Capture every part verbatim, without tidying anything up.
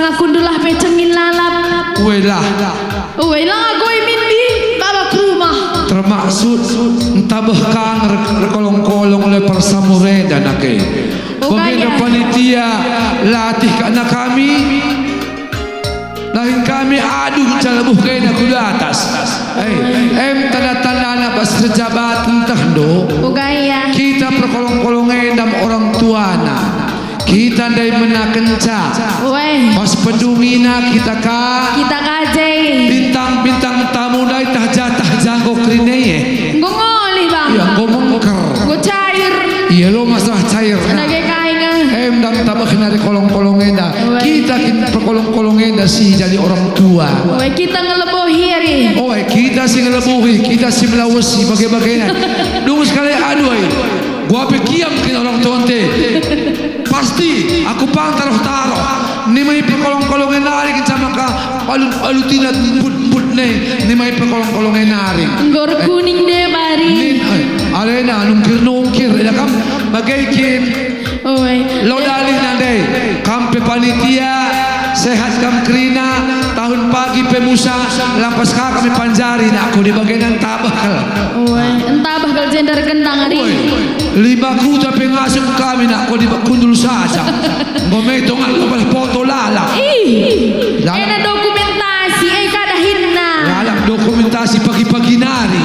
Aku ndulah pe cengin lalap. Welah. Welah, aku min di baba ke rumah. Termaksud ntabeh ka nge-, erkolong-kolong Lepar Samura enda nake. Uga bagenda ya. Panitia latih ka na kami. Lain kami aduh calebuh kena ku atas. Eh, em tanda-tandana bas erjabat ntah ndo. Uga ya. Kita perkolong-kolong enda orang tuana. Kita ndai menakenca. Weh. Pas pedungina kita ka. Kita ka je. Bintang-bintang tamu ndai tah jatah janggo kerine. Enggo ngolih, Bang. Iya, enggo mengker. Enggo cair. Iya, lo masalah cair. Dage kai nge. Em, ndam tabeh nari kolong-kolong enda. Weh. Kita kin perkolong-kolong enda si jadi orang tua. Weh, kita ngelebohi ari. Oh, eh, kita si ngelebohi, kita si melawesi, bage-bagena. Dung sekali, aduh, eh. Gua pe kiam kin orang tuante. Pasti aku pang taruh-taruh. Nimai perkolong-kolong e nari kenca maka alu-, alutina embut-embut ne. Nimai perkolong-kolong e nari. Enggo erkuning de bari. Nin, eh, alena nungkir-nungkir, ya kam? Bage kin. Oi. Lo dalih nande. Kam pe panitia, sehat kam kerina, tahun pagi pe musa, lampas ka kami panjari nak ku di bagenan tabah kal. Oi, entabah kal jendar gendang ari. Oi, lima kuta pe ngasup kami nak ku di kundul saja. Enggo metong aku bas foto lala. Ih, lala. Ena dokumentasi, eh, kada hinna. Lala dokumentasi pagi-pagi nari.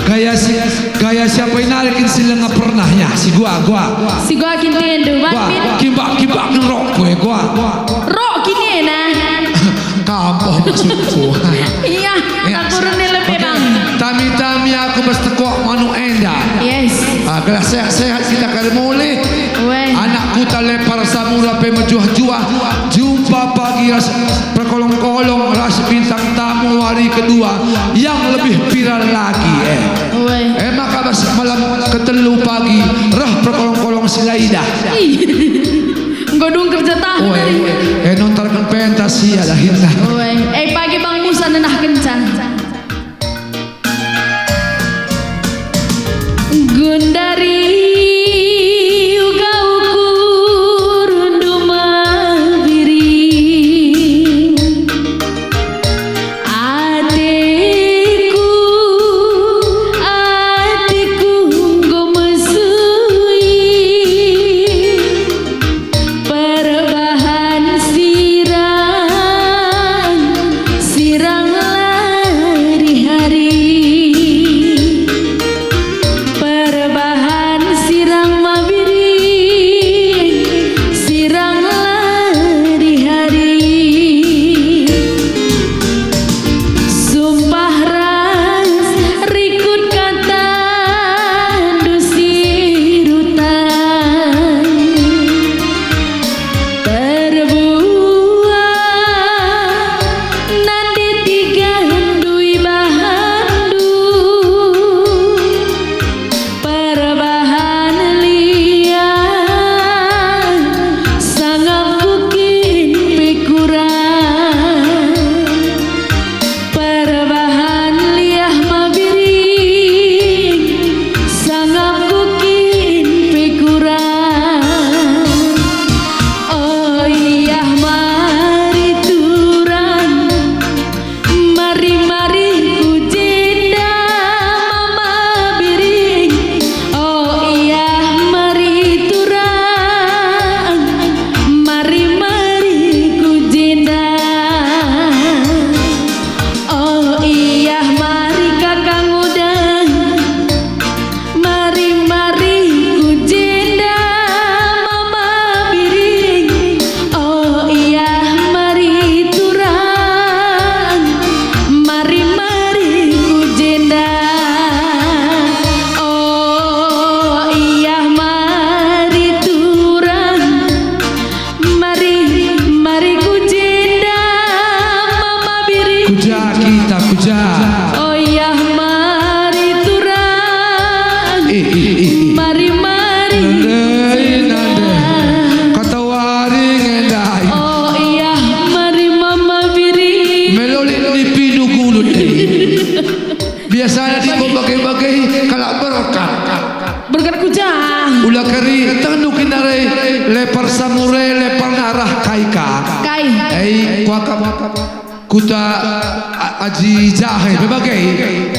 Gaya si, gaya siapa nari kin si langa pernah ya, si gua, gua. Si gua kin tendu, Bang. Gua, kimbak-kimbak ngerok gue, gua. Rok kin ena. Kampoh maksudku. Iya, ya, tak kurun ni lebih, oke. Bang. Tami-tami aku bas tekok manuk enda. Yes. Ah, gelah sehat-sehat kita kali mulih. Weh. Anak kuta Lepar Samura pe mejuah-juah. Jumpa pagi ras perkolong-kolong ras bintang tamu hari kedua yang lebih viral lagi, eh. Weh. Eh, maka bas malam ketelu pagi reh perkolong-kolong si Laidah. Ih. Enggo dung kerja tahu. Weh, tadi. Eh, nontarken pentas ia dahinna. Weh. Eh, pagi Bang Musa nenahkenca. Gundari uga ukur ndumah biring. Ateku, ateku enggo mesui. Perbahan Kuta A-, Aji Jahe, pe bage.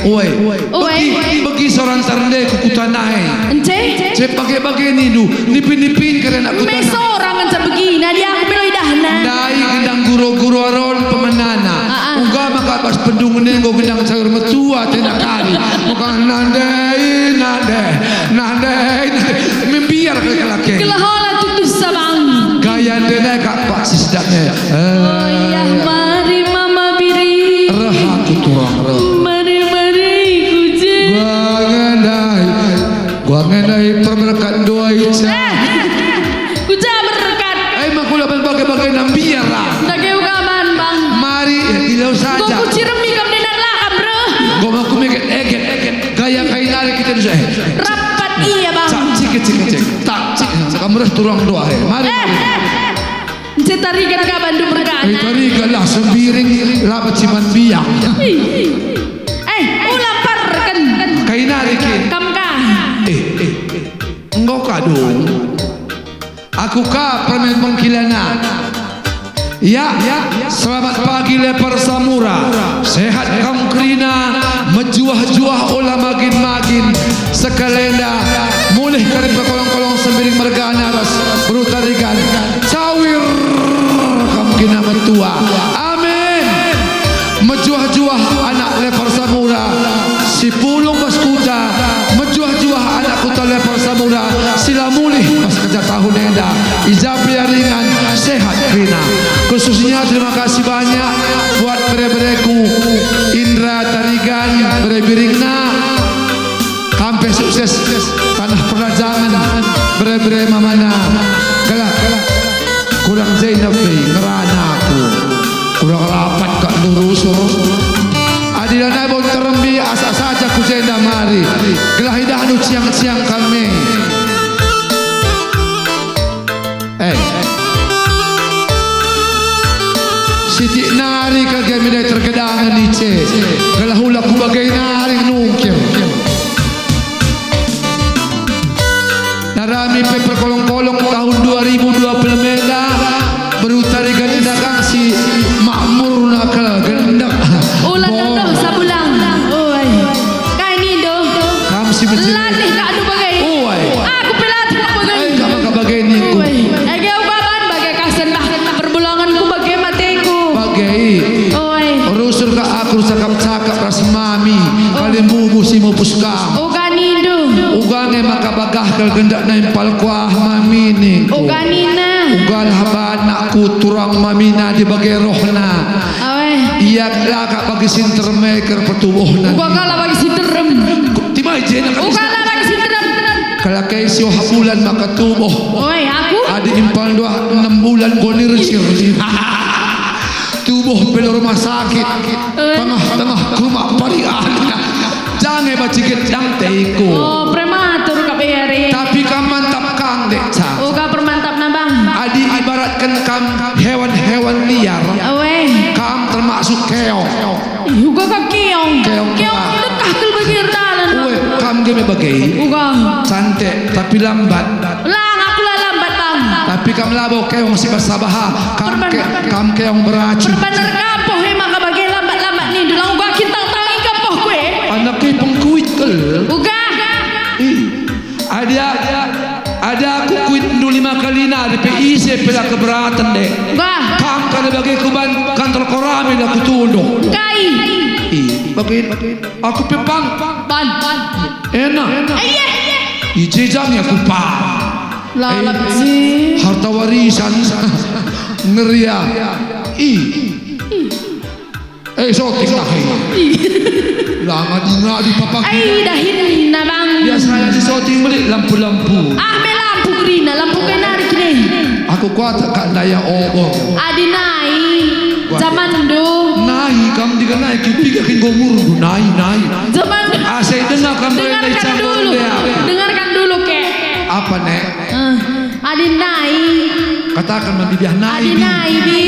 Ue. Ue. Begi, begi seorang ternde ku kuta Nahe. Ence? Cep bage-bage nindu, nipin-nipin kare anak kuta Nahe. Me seorang ngenca begina, dia aku melo idahna. Ndai gendang guro-guro aron pemenana. Ah, ah. Uga maka bas pendungun enggo gendang caur metua tenda kari. Maka nandai, nandai, nandai, nandai. Membiar kali kelake. Gelah ola tutus sabang. Gaya ndai kak pak si sedaknya. Oh iya, mari Mama Biri. Reh aku turang reh. Mari, mari, ku je. Gua ngendai, gua ngendai permerekat dua ica. Eh, ku je berkat. Eh, makula bage-bage nambiar lah. Dage uga man, Bang. Mari, eh, tidak usah. Gua aja. Ku ciremi kam denak lah, kam, bro. Gua mau ku meget-eget. Gaya kai nari kita bisa, eh. Rapat iya, Bang. Cak, cik, cik, cik. Tak, cik. Sekarang mereh turang doa, eh. Mari. Eh, eh, eh. Nce tarigan ka bandu mergana. Eh, tarigan lah sembiring, laba ciman biang. Ih. Eh, ula parken. Kai nari kin? Kam ka. Eh, eh, eh. Enggo ka dong. Aku ka permen pengkilana. Ya, ya, selamat pagi Lepar Samura. Sehat kam kerina, mejuah-juah ola magin-magin. Sekalenda, mulih kari perkolong-kolong sembiring mergana ras beru tarigan. Cawir kam kina metua. Amin. Mejuah-juah anak Lepar Samura si pulung bas kuta, mejuah-juah anak kuta Lepar Samura si la mulih bas kerja tahun enda. I ja pe ia ringan, sehat kerina. Khususnya terima kasih banyak buat bere-bereku Indra Tarigan, bere biringna. Kam pe sukses taneh perdagangen, bere-bere mamana. Kelak, kurang Zainab pe ngerana aku. Kurang rapat kak ndurusur. Adi lanai bo nterem bi, asa saja ku jenda mari. Gelah idahndu ciang-ciang kami. Eh. Sitik nari kal gia midai tergedangen ice, gelah ula ku bage nari nungkil. Narami pe perkolong-kolong tahun dua ribu dua puluh mela, beru tarigan enda kang si makmurna kal gendek. Ulang Bo- dong sabulang. Oi. Kai nindu? Kam si mencili. Latih kak adu bage. Oi. Aku pe latih kak bage. Eh, kak maka bage ningku. Oi. Ege uga ban bage kasen dah. Perbulanganku bage mateku. Bage. Oi. Rusur kak aku cakap-cakap ras mami. Oh. Kali mbubu si mupus kam. Uga nindu. Uga nge maka bagah kal gendek nai impal kuah mami ningku. Uga nina. Uga lah ba anakku turang mamina di bage rohna. Awe. Ia la kak bagi si nterem e ker petubuhna. Uga kalak bagi si nterem. Timai je nak. Uga kalak bagi si nterem. Kalak kai si oha bulan maka tubuh. Oi, aku? Adi impal dua enam bulan goni resir. Tubuh pelo rumah sakit. Oi. Tengah-tengah kumak parian. Jange baci gedang teiku. Oh, prematur kak beri. Tapi kam mantap kang, Dek, ca. Uga permantapna, Bang. Adi ibaratken kam hewan-hewan liar. Awe. Kam termasuk keong. Ih, uga ka keong. Keong. Keong dekah kal bagi erdalan, Bang. Ue, kam ge me bage. Uga. Cantik, tapi lambat. Lang, aku la lambat, Bang. Tapi kam labo keong si bersabaha. Kam Perban- ke-, kam keong beracun. Perbander kapoh emang ka bage lambat-lambat nindu. Lang uga kintang tangi kapoh kue. Anak ke pengkuit kal. Uga. Ih. Ada, ada aku kuitndu lima kalina, adi pe ise pe la keberatan, Dek. Bah. Kam kal bage kuban kantor korame la kutunduh. Kai. Ih, bage aku pe pang. Ban. Enak. Iya. I je jam ya kupa. Lalap si. Harta warisan. Ngeria. Ih. Eh, syuting lah, eh. Ih. Lah, ngadi-ngadi papa kita. Ai, dahinna, Bang. Biasanya di syuting beli lampu-lampu. Ah, me lampu kerina, lampu kai nari kine. Aku kuat kak daya obor. Adi nai, kuat. Zaman do. Nai, kam diga nai, kipiga kin gomur do, nai, nai. Zaman. Ah, saya dengar kam dengarkan dulu. Dengarkan dulu, ke. Apa, Nek? Eh, adi nai. Katakan, Bang, bibiah nai, Adi Bi. Nai, Bi.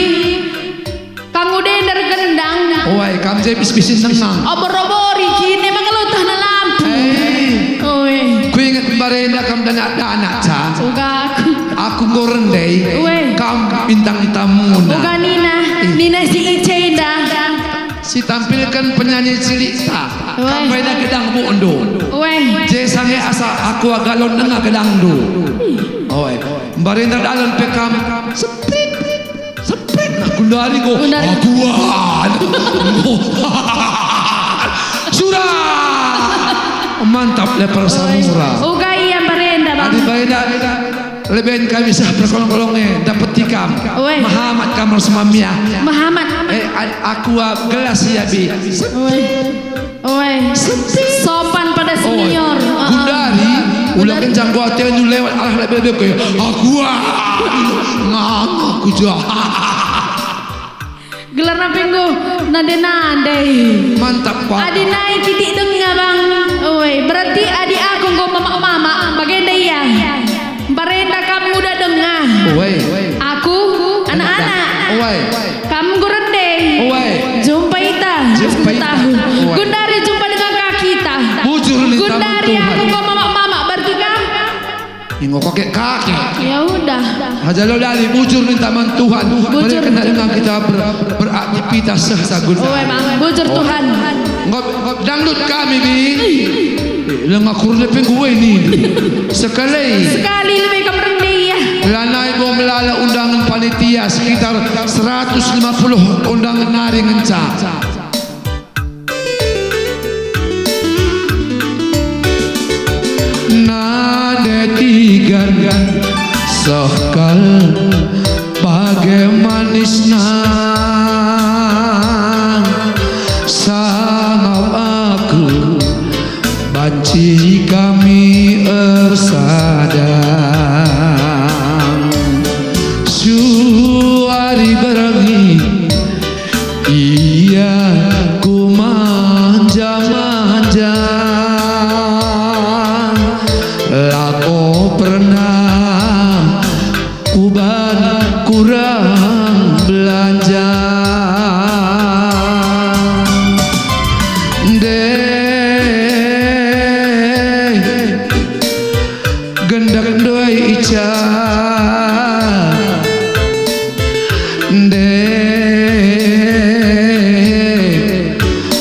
Kang ude ndergendang. Oi, kam je bis-bisin nengang. Obor-obori kine maka lutahna lampu. Eh. Oi. Kuinget mbarenda kam danak-danak, ca. Uga aku. Aku enggo rendai. Ue. Kam bintang tamuna. Uga nina, ih. Nina Tampilken penyanyi cilikta. Weh. Kam baina gedang bukndu. Weh. Je sange asa aku galon denga gedangndu. Oe. Mbarenda dalan pe kam. Seprit. Seprit. Nah, gundari enggo. Gundari. Aguan. Sudah. Mantap, leper Samura. Uga ia mbarenda, Bang. Adi mbarenda. Leben kami seh perkolong-kolong e, dapeti kam. Weh. Mehamat kam ras mamia. Mehamat. Eh, a-, aqua gelas ia, Bi. Weh. Weh. Sopan pada senior. Heeh. Gundari, ula kencang ku atendu lewat arah lebe-lebe ke. Aqua. Nganga ku jah. Gelarna pe enggo nande-nande. Mantap, Pak. Adi nai kitik denga, Bang. Oi, berarti adi aku enggo mamak-mamak, bagenda ia. Mbarenda kam nguda denga. Oi. Aku anak-anak. Oi. Kam enggo rende. Oi. Jumpa ita. Jumpa ita. Tahu. Oi. Gundari jumpa dengan kakita. Bujur nih, Gundari, tamu Tuhan. Aku enggo mamak-mamak, berarti kam Enggo kakek-kakek. Ya udah. Aja lo dali, bujur ninta man Tuhan. Bujur. Mereka kena dengar kita ber-, beraktivitas seh sagun. Oh, emang. Bujur Tuhan. Ngop, ngop dangdut kami, Bi. Eh, lenga kurna pe nggo ini. Sekali. Sekali lebih ke merende, ya. Lanai bo melala undangan panitia sekitar seratus lima puluh undangan nari ngenca. Nande tigan seh kal bage manisna, sangap aku banci kami ersada. Suari berngi ia ku manja-manja, lako pernah kuban kurang belanja. Ndeh, gendek ndoi ica. Ndeh,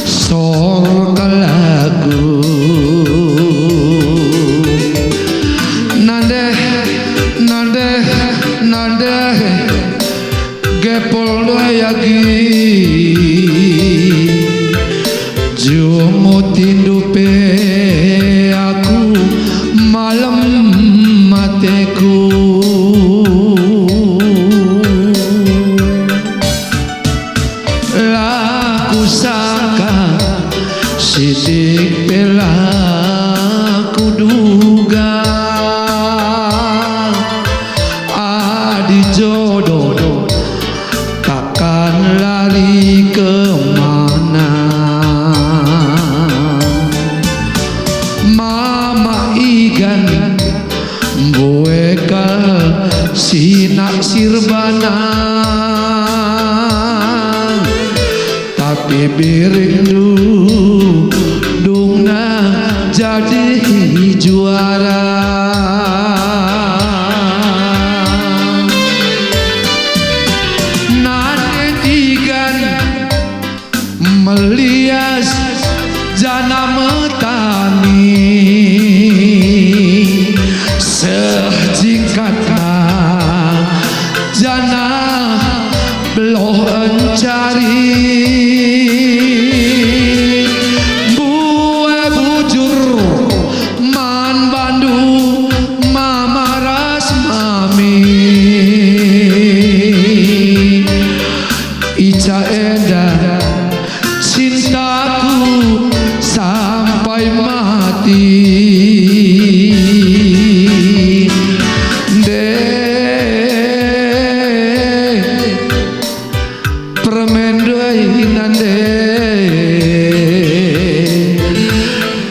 sor kal aku. Nandeh, nandeh, nandeh. Gepol doe agi, jungut indu pe aku malem ateku. La kusangka, sitik pe la kuduga. Adi jodoh takkan lari kemana. Mama Igan mbue kal si naksir bana. Tapi biringndu dungna jadi juara. Nande tigan melias janah metani. Seh jingkatna janah beloh encari. Mbue bujur man bandu mama ras mami. Ica enda cintaku sampai mati. Ndeh, permen ndoi nande.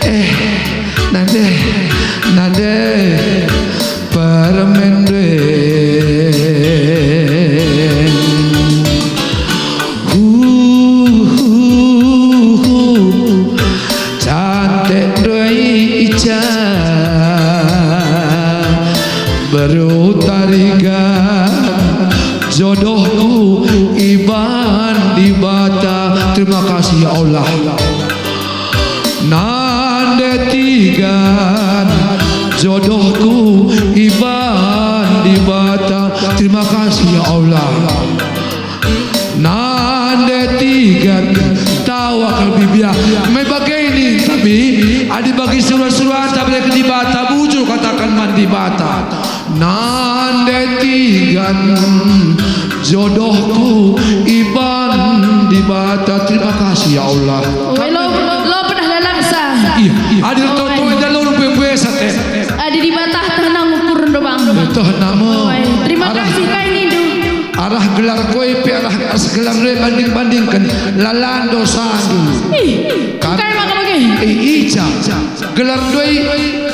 Eh, nande, nande, permen ndoi. Hu. Allah. Nande tigan jodohku iban Dibata. Terima kasih ya Allah. Nande tigan tawa kalbibia. Me bage nin kami, adi bagi suruan-suruan tabereken Dibata, bujur kataken man Dibata. Nande tigan jodohku iban Dibata. Terima kasih ya Allah. Wai, lo, lo pernah lalangsa. Iya, adi toto enda lo rupe buesa te. Adi Dibata tehna ngukur ndo bang. Tehna mo. Wai, terima kasih kai nindu. Arah gelar koi pe arah ras gelar ndoi banding-bandingken, lalan dosandu. Ih, kai maka bage? Eh, ica. Gelar ndoi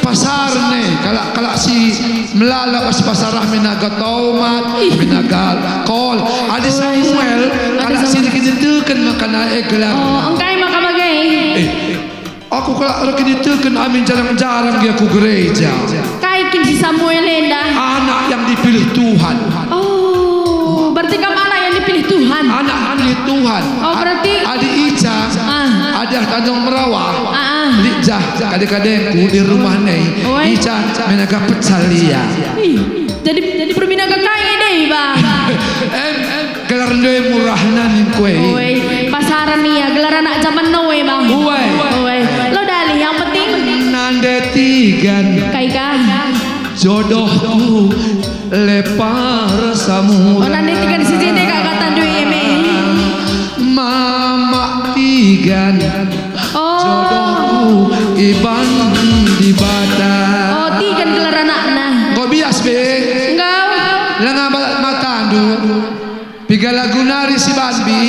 pasar ne, kalak-kalak si melala bas pasar ah menaga tomat, menaga kol. Adi Samuel, kalak si erkiniteken maka nae gelar. Oh, engkai maka bage? Eh, aku kalak erkiniteken amin jarang-jarang gia ku gereja. Kai kin si Samuel enda? Anak yang dipilih Tuhan. Oh, berarti kam anak yang dipilih Tuhan. Anak dipilih Tuhan. Oh, berarti adi ica, ah, adi ah tandung merawa. Ah, ah. Lit jah kade-kadengku di rumah nei. Oi. Ica menaga pecal ia. Ih, jadi, jadi perminaga kai deh, Bang? Em, em, gelar ndoi murahna ning kue. Oi, pasaran ia, gelar anak zaman now, Bang. Oi. Oi. Lo dalih, yang penting nande tigan. Kai kah? Jodohku lepar samudra. Oh, nande tigan si jende kak kata ndoi eme. Mamak tigan. Oh. Jodohku iban Dibata. Oh, tigan gelar anakna. Enggo bias be? Enggo. Langa balat matandu. Piga lagu nari si banbi?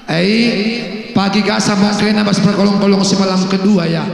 Ai, pagi gasa mungkena bas perkolong-kolong si malam kedua ya.